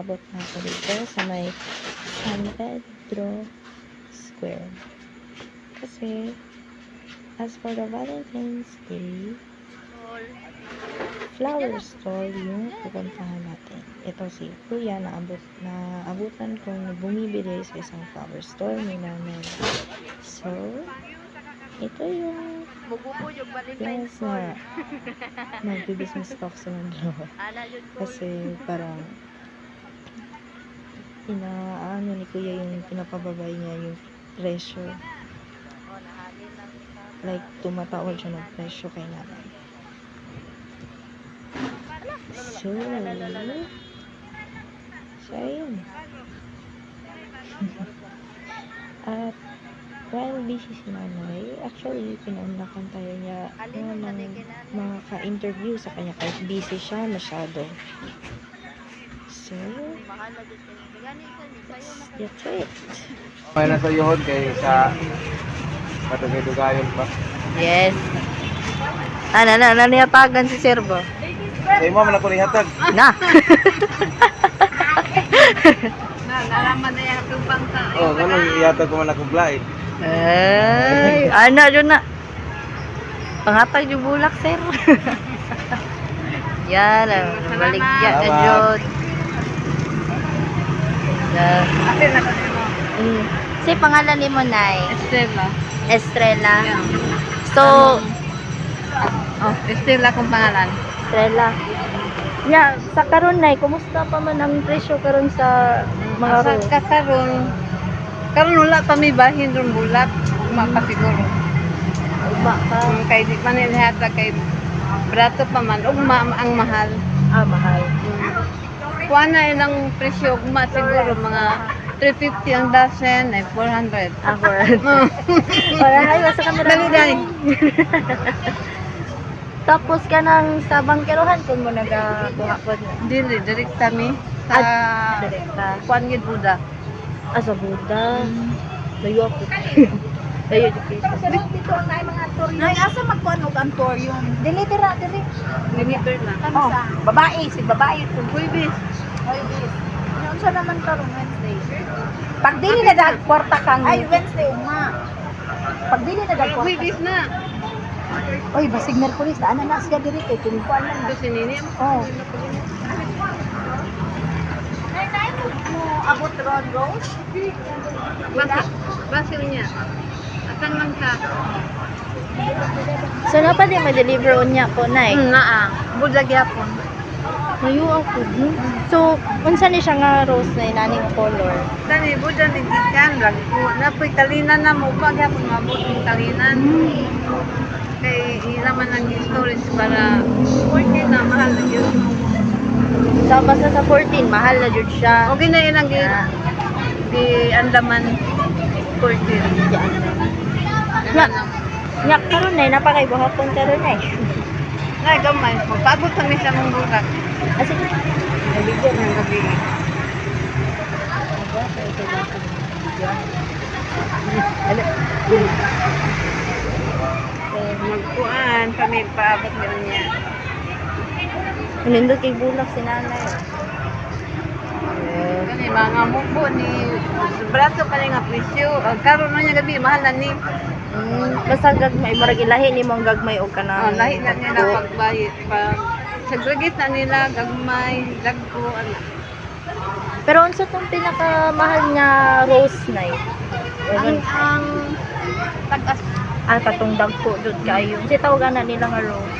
Naabot na ako dito sa may San Pedro Square. Kasi, as for the Valentine's Day, flower stall yung pupuntahan natin. Ito si Kuya, naabutan kong bumibili sa isang flower store ni nanay. So, ito yung Mugubo yung Valentine's yes na nagbi-business talk silang dalawa. Ana yun ko. Kasi parang inaano ni Kuya yung pinapababay niya yung presyo. Like, tumatawad siya ng presyo kay nanay. So, ayun. At while busy si nanay, actually, pinaunlakan tayo niya, no, ng mga ka-interview sa kanya kahit busy siya masyado. So, let's get to it. May nasa yuhon kay sa madugay-dugayon pa. Yes. Ana na na niyatagan si Sir ba? Sa imo man ako nihatag. Na. Oh, ganun ihatag ko man ako blay. Ay, ana yun na. Panghatag yung bulak, sir. Yan, ang baligya na Salamat. jud. Yan. Si pangalan ni mo, Nay? Estela. Estrella. So, Oh, Estela kung pangalan. Estrella. Nya, sa karon, Nay, kumusta pa man ang presyo karon sa mga Sa rose? kakaron, karon wala pa may bahin ron bulak. Ugma pa siguro. Ugma pa. Kay di pa nila kay brato pa man ugma ang mahal. Ah, mahal. Kuha na ilang presyo ugma siguro mga 350 ang dozen ay 400. Ah, for. Wala, hi, basta kami. Dali, dali. Tapos ka nang sa bangkerohan kung mo nagakuha po na. Dili direkta mi sa Direkta. kuan gid Buda. Ah, sa Buda. Layo ako. Layo di kayo. Dito ang naay mga antorium. Nay, asa magkuan og antorium? Dili dira, dili. Limited na. Oh, babae, si babae to. Huwebes. Huwebes. Unsa naman karon Wednesday? Pag dili na dag kwarta kang. Ay, Wednesday ugma. Pag dili na dag kwarta. Huwebes na. Oy, basig Merkulis, ana na siya diri kay kinikuan man na. Ito si Nini. Oh. Nay, nay mo mo abot ron Rose? Basi, basi niya. Asan man ka? So, na pa din ma-deliver unya po, Nay? Naa. Buda gyapon. Layo ako. So, unsa ni siya nga rose na inaning color? Kani buda ni gikan lang ko. Napoy kalinan na mo pa gyapon mabot ang kalinan. Kay ila man ang storage para 14 na mahal na gyud. So, basta sa 14, mahal na jud siya. Okay na ilang gi gi andaman 14. Nya, nya karon nay napakay buhapon karon nay. Na gamay, magpaabot kami sa mong burak. Ah, sige. Nabigyan ng gabi. Magkuan kami paabot meron niya. Nindot kay bulak si nanay. Kani mga mubo ni brato pa nga presyo. Karon na niya gabi mahal na ni. Basta gagmay, murag ilahi ni mong gagmay og kanang. Oh, lahi na nila pagbayad pa. Segregate na nila gagmay, dagko ana. Pero unsa tong pinakamahal nga rose nay? Ang tag-as. Ah, katong dagko jud kayo. Unsa tawagan na nila nga rose?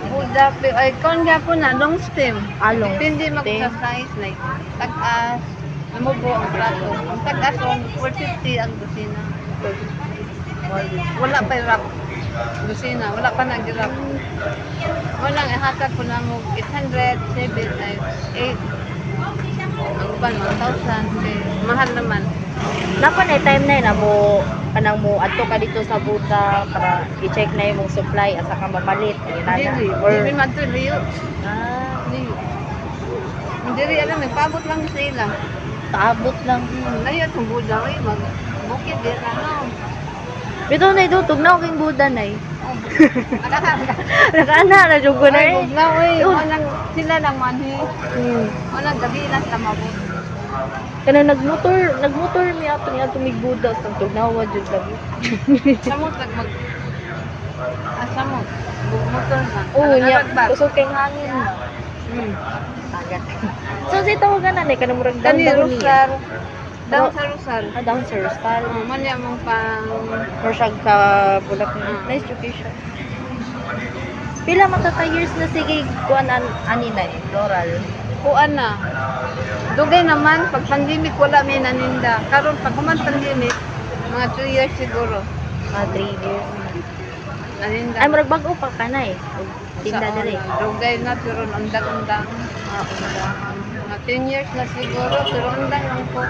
Buda ay kon gyapon na long stem. Ah, long Depende stem. mag sa size like tag-as namubo ang plato. Ang tag-as on 450 ang dosina. Wala pa wrap. Dosina, wala pa nag-wrap. Walang ihatag ko na mo 800, 7, ay 8. Ang uban, 1,000. Kay mahal naman. Napa na time na na mo kanang mo adto ka dito sa buta para i-check na imong supply asa ka mamalit ayun na. Dili, Or dili man to liyo. ah, Liyo. Dili alam, eh, paabot lang sa ila. paabot lang. Layo itong buda, eh, mag bukid din ano. Bitaw na ito, tugnaw king buda nay. Oh, nakakaan. Nakaana na jud ko na Ay, eh. bugnaw eh. Walang, sila lang manhi. Hmm. Walang gabi lang sila mabot. Kanang nagmotor mi ato ni ato mig Buda sa Tugnawa jud lagi. Samot lag mag Ah, samot. Motor na. Oo, nya Arag ba? kusog kay hangin. Tagat. So say tawagan na ni kanang murag down Kani down niya. Rosal. Down sa Rosal. Ah, down sa Rosal. Oh, man niya mong pang Or siya ka bulak ni. Nice education. Pila man ka years na sige kuan ani na eh, floral. Kuan na. Dugay naman pag pandemic wala may naninda. Karon pag human pandemic, mga 2 years siguro Mga 3 years. naninda. Ay murag bag-o pa ka na eh. Og tinda Sa diri. una, dugay na pero undang-undang. Ah, undang. Mga 10 years na siguro pero undang lang po.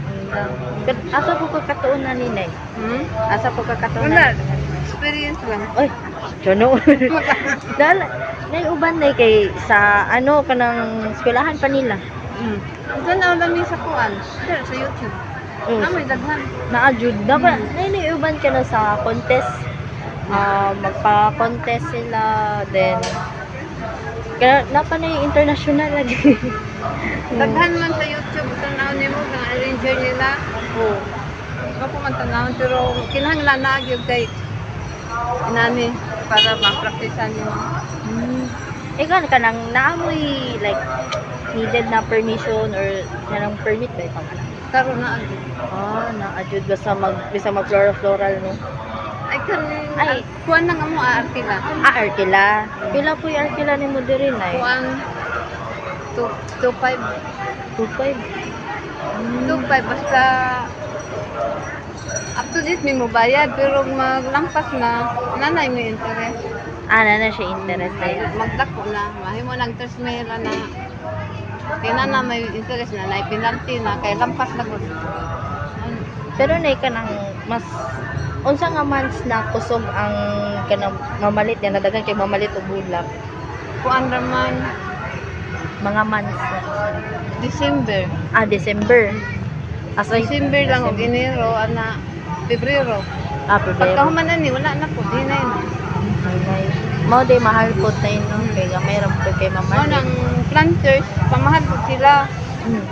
Undang. Pero asa po ka katuon na ni Nay? Hmm? Asa po ka katuon Wala. na? Experience lang. Oy, jono. Dahil nay uban nay kay sa ano kanang eskwelahan pa nila. Tanaw lang ni sa kuan. Sir, sa YouTube. Amoy daghan. Naa jud na ba nay nay uban ka na sa contest. Ah, magpa-contest sila then kaya napa na yung international lagi. Daghan man sa YouTube tanaw nimo kang arranger nila. Oo. Ako man tanawon pero kinahanglan na gyud kay inani para ma-praktisan nimo. Ikaw ka nang naamoy like needed na permission or kanang permit ba ikaw anak? Karon na gyud. Ah, naadjud basta mag floral floral no. Ay kan Ay. ay kuan na nga mo aartila. Ah, arkila. Pila po yung arkila ni mo diri nay? Kuan 2 2.5. 2.5. 2.5 basta up to date may mo bayad pero maglampas na nanay may interest. Ah, na na siya interest na yun. Magdako na mahimo nang tres mera na kay nana may interest na nay penalty na kay lampas na gud. Pero nay kanang mas unsa nga months na kusog ang kanang mamalit niya nadagan kay mamalit og bulak? Kuan raman Mga months na. December. Ah, December. Asa December lang og Enero ana Pebrero. Ah, Pebrero. Pagka human ani wala na po di na yun. Ay, mao day mahal po tayo no kay gamay ra po kay Mao mamalit. nang planters pamahal po sila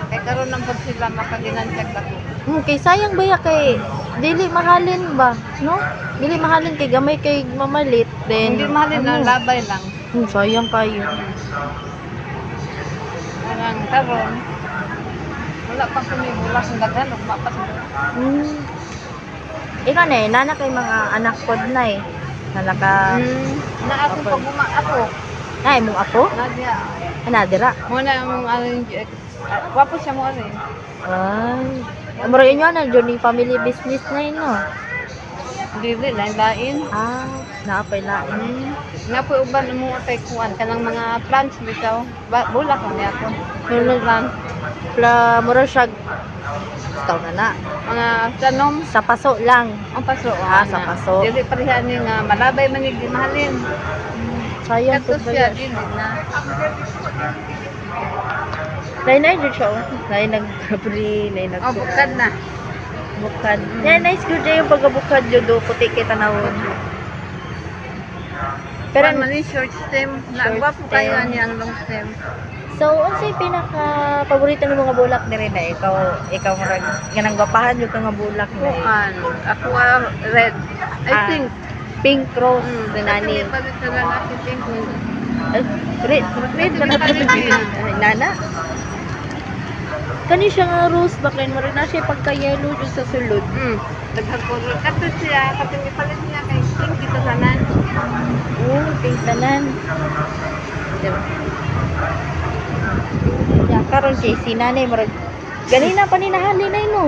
kay karon lang pud sila makaginansya dako. Kay sayang ba ya kay dili mahalin ba, no? Dili mahalin kay gamay kay mamalit then Hindi mahalin na ano, labay lang. Sayang kayo. Parang karon wala pa kumibulak ang daghan ug pa siguro. Ikaw na eh, nana kay mga anak pod na eh. Nana ka, Na ako pag uma ako na imong apo? Nadia. Ana dira. Mo na among arrange. Gwapo siya mo arrange. Ay. Amro inyo na jud ning family business na yun, no? Dili lain lain. Ah, naapay lain. Nga po uban mo kay kuan kanang mga plants bitaw. Bulak man yapon. Pero Plant pla mura siya taw na na. Mga tanom Sa paso lang. ang paso. Ah, sa paso. Dili pareha ni nga malabay man ni mahalin. Sayang Kato pud ba siya yun? dili na. Nay nay jud siya. Oh. Nay nagpri, nay nag Oh, bukad na. Bukad. Yeah, nice good day yung pagkabukad jud do puti kay tanawon. Pero Pero man ni short stem. Na Short gwapo kayo stem. ani ang long stem. So, unsay pinaka paborito nimo nga bulak diri na ikaw ikaw murag ganang gwapahan jud ka nga bulak na eh. Kuan, ako red. I Ah, think Pink rose na nani. Kasi palit sa lalaki pink. Ay, red, red na Kasi palit na. Ay, nana. Kani siya nga rose baklin murag na siya pagka yellow jud sa sulod. Daghang color. Kato siya, kato gipalit niya kay pink dito tanan. Oh, pink tanan. Diba? Ya, karon kay si nanay murag ganina pa ni nahali na no.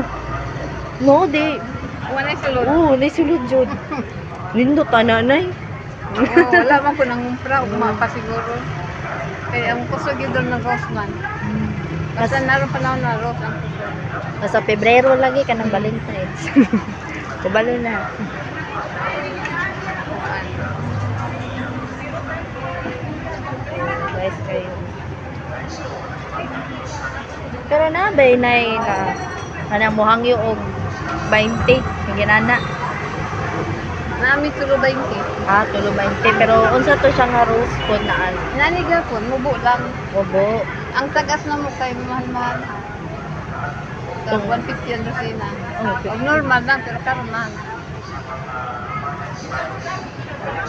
No, di. Wala sulod. Oo, oh, sulod jud. Nindot ta nanay. Oo, wala man ko nangumpra, ugma pa siguro. Kay ang kusog yun doon ng rose man. Basta naroon pa na rose ang kusog. Nasa Pebrero lagi ka ng Valentine's. Kabalo na. Kuan. Guys, kayo. Pero na bay nay na kanang muhangyo og 20 yung ginana. Nami tulo 20. Ah, tulo 20 pero unsa to siya nga rose pod na ano? Nani gapon, mubo lang. Obo. Ang tagas na mo kay mahal-mahal. Tag 150 ang dosena. Oh, Og normal lang pero karon mahal.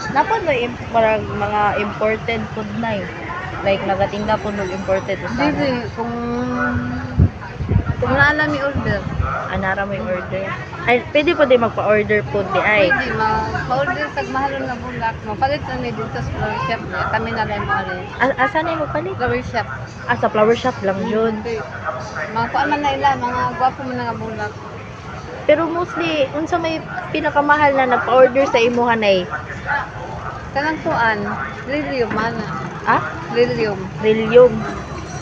Napon mo parang mga imported food na eh. Like nagatinda po og imported usahay. Dili kung naa mi order. Anara mo yung order. Ay, pwede po din magpa-order po di ay. Pwede ma-order sa mahalon nga bulak. Mapalit na mi dito sa flower shop. Kami na lang mo rin. Asa na yung magpalit? Flower shop. Ah, sa flower shop lang yun. Okay. Mga kuan man na ila, mga gwapo man na nga bulak. Pero mostly, unsa may pinakamahal na nagpa-order sa imuha nay? Kanang kuan, lilium man na. Ah? Lilium. Trillium.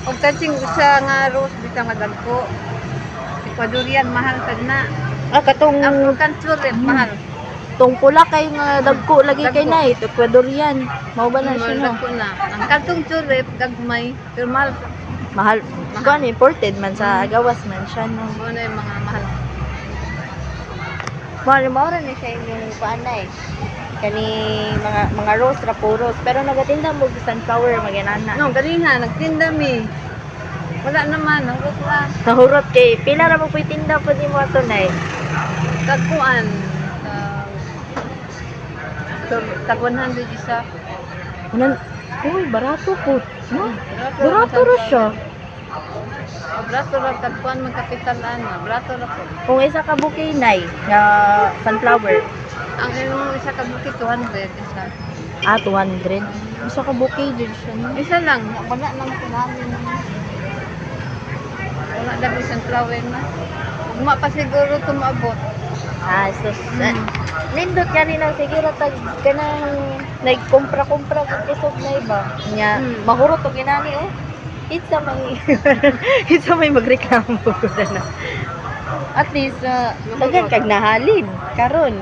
Og touching usa nga rose bitaw nga dagko. Ecuadorian mahal sad na. Ah, katong African tulip mahal. tong pula kay nga dagko lagi kay Dagko. nay, Ecuadorian. Mao ba na siya Mahal no? dagko na. Ang katong tulip gagmay pero mahal. Mahal. Kuan imported man sa gawas man siya no. Mo na yung mga mahal. Mao mao ra ni siya inyong kuan nay. Kani mga rose ra puros pero nagatinda mo og sunflower maginana. No, ganina nagtinda mi. Wala naman, nahurot ra. Nahurot kay pila ra mo puy tinda po nimo ato nay. Tagkuan. Tag 100 isa. Unan, uy, barato po. No? Barato ra siya. O, brato ra tagkuan man kapital ana, brato ra po. Kung isa ka bouquet nay nga sunflower, Ang imong isa ka bukid 200 isa. ah 200. Isa ka bouquet jud siya no. Isa lang, wala nang kunamin. Wala na ko sunflower na. Ugma pa siguro tumaabot. Ah, so nindot ka rin ang sige ra tag kanang nagkumpra-kumpra pud kusog na iba. Nya mahurot og inani oh. Itsa may itsa may magreklamo na. At least daghan kag nahalin karon.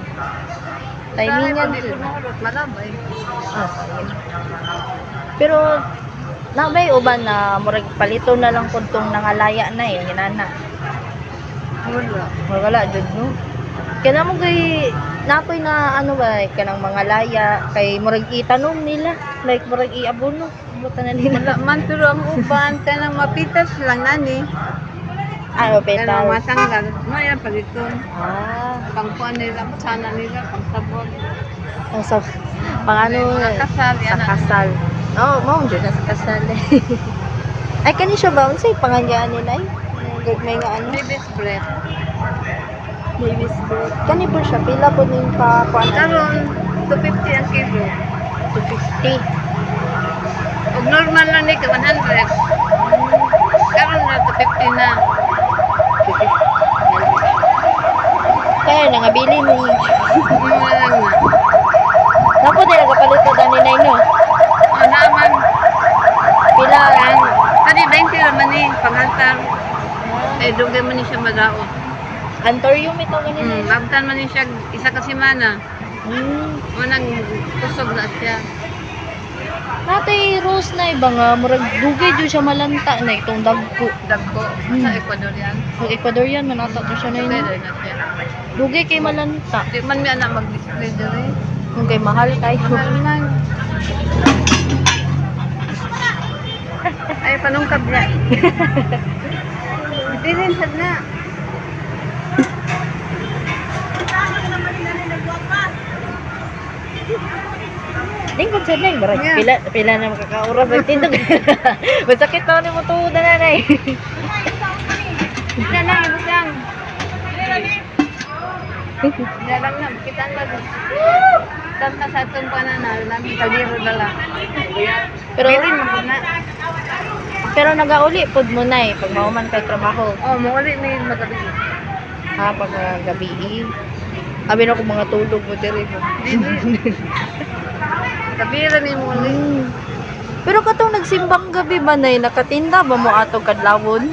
Timingan Di jud. ko mahurot, malabay. Ah, sayang. Pero nabay uban na murag palito na lang pud tong nangalaya na eh, inana. Wala. Murag wala jud no. Kaya mo kay nakoy na ano ba kanang mga laya kay murag itanom nila like murag iabono buta na nila. Wala man pero ang uban kanang mapitas lang nani. Ah, oh, Kanang petals. matanggal. Mo yan paliton. Ah, Pangkuan nila, sana nila, pangsabon. ang sa pang ano Mga kasal, sa yan ang- kasal. Oh, mao jud na sa kasal. Ay kani siya ba unsay panganyan ni nay? Gagmay nga ano? Baby's breath. Baby's breath. Kani po siya pila po ning pa kuan ano? Karon 250 ang kilo. 250. Og normal lang ni ka 100. Karon na 250 na. 250. Kaya nangabili ni. Mo na lang na. Napo din nagapalito ani nay no. O naman Pila ang kani 20 ra man ni panghantar. Eh dugay man ni siya madaot. Antorium ito gani nay. Abtan man ni siya isa ka semana. Mo nang kusog na siya. Natay rose na iba nga murag dugay jud siya malanta na itong dagko. Dagko sa Ecuadorian. Ang Ecuadorian man ata to siya na Dugay yun. na siya. Dugay kay malanta. Di man mi ana mag-display diri. Kung kay mahal kayo. Mahal man. Ay, panungkab na. Bilin sad na. Lingkod sa nang murag Yeah. pila pila na makakaoras nagtindog. Masakit na ni mo tuhod na nanay. Na lang, ibus lang. Na lang na, kita na. Tanta sa atong pananaw, namin kaliro na lang. Pero Bilin man pud na. pero nagauli pud mo nay pag mahuman kay trabaho. Oh, mauli ni magabi. Ha pag gabi. Abi na ko mga tulog mo diri. Dili. Gabi ra ni muli. Pero katong nagsimbang gabi ba nay nakatinda ba mo ato kadlawon?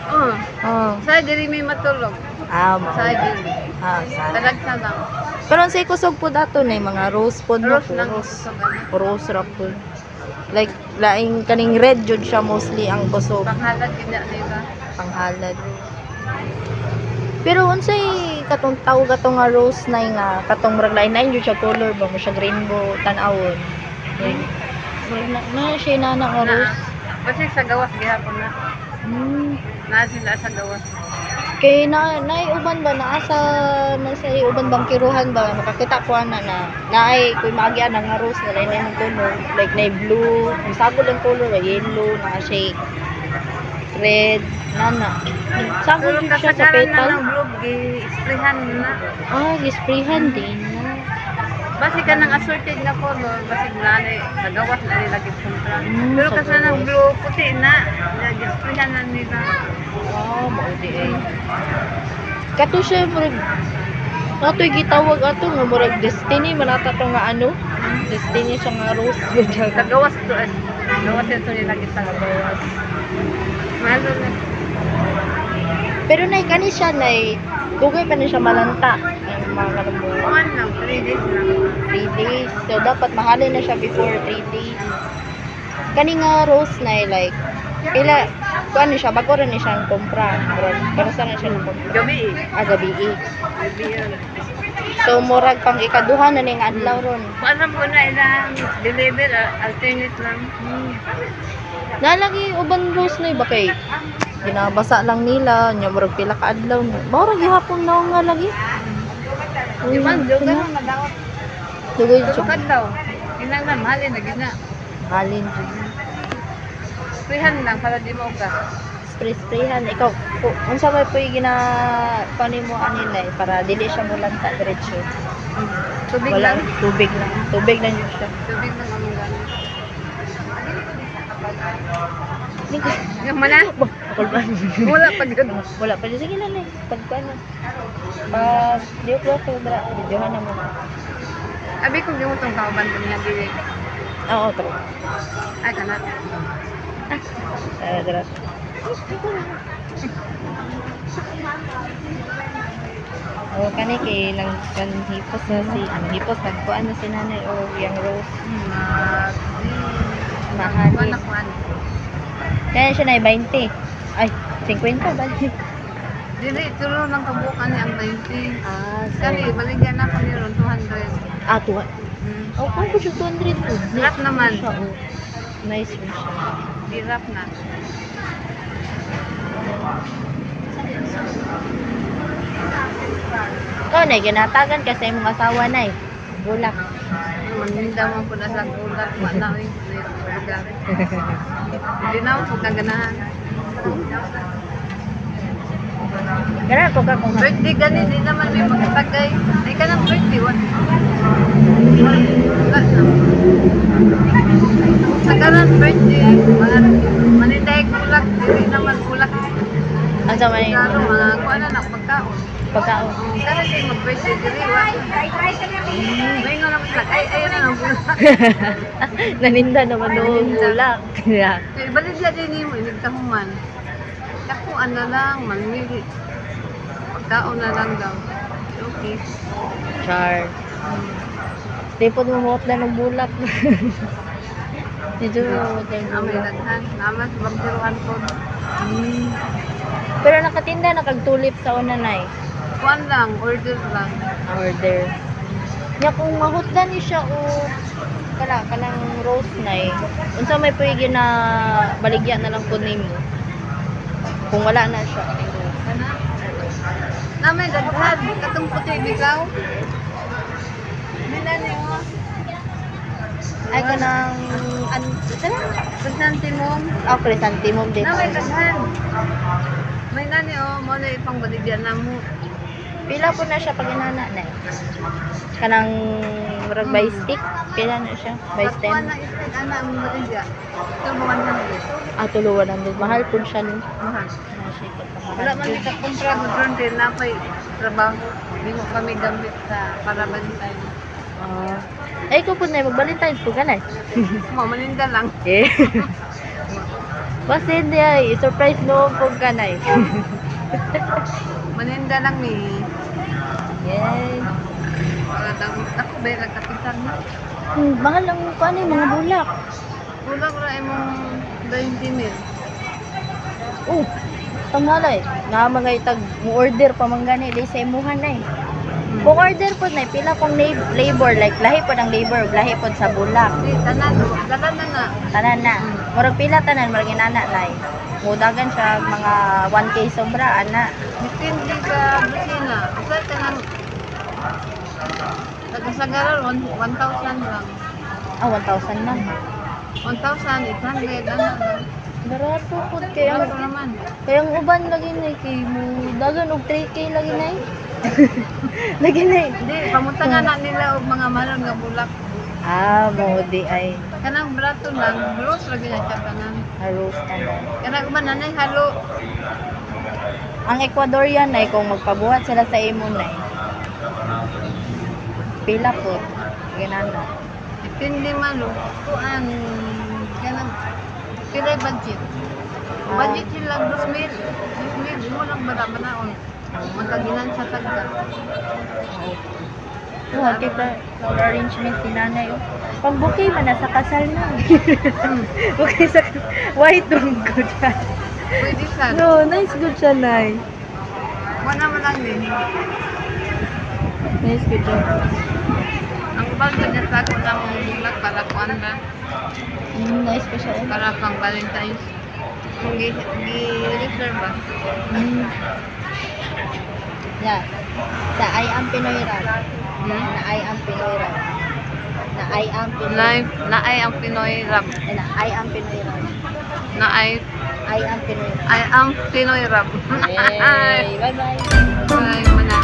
Oh, Oh. sa diri may matulog. Ah, mao. Sa diri. Ah, sa. Talagsa lang. Pero ang say kusog po dato nay mga rose pod no, Rose lang rose. kusog ano. Rose ra pod. Like laing kaning red jud siya mostly ang kusog Panghalad gid na nila. panghalad. Pero unsay katong tawag katong nga rose nay nga katong murag lain lain jud siya color ba mo siya rainbow tan-awon. Like, murag na siya inana nga Na. rose. Kasi sa gawas gihapon na. Na sila sa gawas. Kay na naay uban ba naa sa nasa uban bang kiruhan ba makakita ko ana na naay kuy maagyan ang nga rose na lain ang color, like naay blue, ang sagol ang color ba, yellow na siya, red nana, sagol Pero jud siya sa kasagaran na petal. ng blue, gi-sprayhan na. Ah, gisprayhan din na. Basi ka ng assorted na color, basig na ni sa gawas na nila gikumpra. Pero Sa kasi ng gawas. blue, puti na. Gi-sprayhan na nila. Ah, mao di ay. Kato siya murag atoy gitawag ato nga murag destiny man ata to nga ano. Destiny siya nga rose. Sa gawas to eh. Gawas ito nila sa gawas. Mahal na. Pero nay kani siya nay dugay pa ni siya malanta. Ang mga kanang One lang, 3 days lang. 3 days. So dapat mahalin na siya before 3 days. Kani nga rose nay like pila kuan ni siya, bago ra ni siya ang kumpra. Murag kamusta na siya ng kumpra? Gabi eh. Ah, gabi eh. Gabi yun. So murag pang ikaduha na ni nga adlaw ron. Kung alam ko na ilang deliver, alternate lang. Nalagi uban rose na ba kay ginabasa lang nila nya murag pila ka adlaw na. Mao ra gihapon na nga lagi. Di ba, dugan na madawat. Dugay jud. Tutukan daw. Ilang na, mahalin na gina. Halin jud. Sprayan lang para di mo ka. Spray sprayhan ikaw unsa may puy gina kuan mo ani nay para dili siya mulanta diretso? Tubig Wala, lang. tubig lang. Tubig lang jud siya. Tubig lang among gamit. Yung mana? Wala pa gud. Wala pa sige lang eh. Pag kuan na. Pag di ko ko dra videohan na mo. Abi kung di mo tong kauban ko niya dili. Oo, tara. Ay kanat. Tara, tara. Oh, kani kay nang kan hipos na si ang hipos nagkuan na si nanay o yang rose. Kuan Mahalis. na kuan. Kaya siya na 20. Ay, 50 ba? Dili tulo lang kabukan ni ang 90. Ah, Kani baligyan na ko ni ron 200. Ah, tuwa. Oh, kung ko siya 200 po. Wrap naman. Siya, oh. Nice rin siya. Di wrap na. Ikaw na, ginatagan ka sa imong asawa na eh. Bulak. Maninda mo po na sa gulak, wa na oy. Lugar. Di na mo kaganahan. Ganun ko ka kung Birthday gani di naman may magtagay. Ay kanang birthday wa. Wala na. Sa kanang birthday, mga maninday kulak, dili naman kulak. Ang sama na Klaro, yung mga kuan na lang pagkaon. pagkaon. Kana kay mag-birthday dili wa. May nga naman sila, ay ay na ang bulak. Naninda naman noong bulak. Yeah. Kay baligya din nimo inig kahuman. Kakuan na lang, manmili. Pagkaon na lang daw. Okay. Char. Di po mumuot na ng bulak. Dito mumuot na ng Amay bulak. daghan, naman sa bagsiruan ko. Pero nakatinda, nakagtulip sa una na eh. Kuan lang, order lang. Order. Nya kung mahutdan ni siya o kala kanang rose na eh. Unsa may pwede na baligya na lang po nimo? Kung wala na siya. Kana? Namay daghan, katong puti bitaw. Minani mo. Ay kanang an saan? Chrysanthemum. Ah, chrysanthemum dito. Namay daghan. May nani oh, mo na ipang baligya na mo. Pila po na siya pag inana na eh. Kanang murag by stick, pila na siya? By Pag kuan stem. na isted ana ang baligya. Ito mo 100. Ah, tulo 100. Mahal po siya no. Mahal. Mahal siya pagkamahal. Wala man kita kumpra gud ron din napay trabaho. Di mo kami gamit sa para bantay. Ah. Ay, ko po na, mag-Valentine's po ka na. Mo maninda lang. Eh. Basta hindi ay, surprise no po ka na eh. Maninda lang ni. Yes. Wala daw ako ba nagkapitan mo. Mahal ang paano yung mga bulak. Kulang ra imong 20 mil. Oh, tangalay. Nga mga itag mo order pa man gani di sa imuhan na eh. Kung order po na, pila kong labor, like lahi po ng labor, ug lahi po sa bulak. Di tanan, tanan na na. Tanan na. Murag pila tanan, murag inana na eh. Mudagan siya mga 1K sobra ana. Depende sa dosena. Usa ka ng tagasagaran, 1,000 lang. Ah, 1,000 lang. 1,800, ano lang. Barato pud kay ang Barato naman. kay ang uban lagi na kay mo dagan og 3K lagi na. Lagi na. Hindi, pamutangan na nila og mga malon nga bulak. Ah, mo di ay Kanang barato lang, rose lagi na siya tanan. Rose tanan. Kanang uban nanay halo. Ang Ecuadorian ay kung magpabuhat sila sa imo na, pila po ginana? Depende man og kuan kanang pilay budget. Ah. Budget sila 2,000. 2,000 mo lang bala banaon. Magkaginan sa tagda. Oh, kita flower arrangement ni nanay. Oh. Pang bouquet man na sa kasal na. Bouquet sa white room good siya. Pwede sa. No, nice good siya, nay. Wala man lang din. Nice good siya. Ang uban sa natago na mong bulak para kuan ba? Nice ko siya. Eh. Para pang Valentine's. Kung gi-reserve ba? Yeah. Sa I Am Pinoy Rap. Hmm? Na I Am Pinoy Rap. Na I Am Pinoy. Live na ay ang Pinoy rap. Na I Am Pinoy Rap. Na ay I Am Pinoy Rap. I am Pinoy rap. Yay! Bye-bye! Bye mana.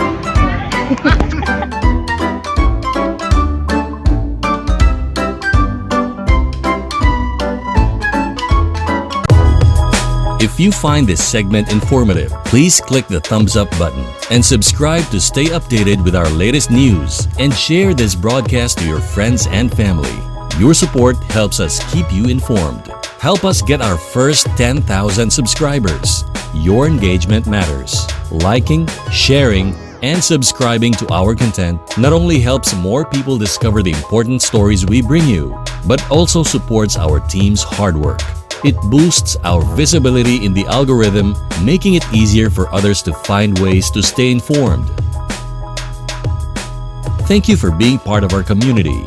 If you find this segment informative, please click the thumbs up button and subscribe to stay updated with our latest news and share this broadcast to your friends and family. Your support helps us keep you informed. Help us get our first 10,000 subscribers. Your engagement matters. Liking, sharing, and subscribing to our content not only helps more people discover the important stories we bring you, but also supports our team's hard work. It boosts our visibility in the algorithm, making it easier for others to find ways to stay informed. Thank you for being part of our community.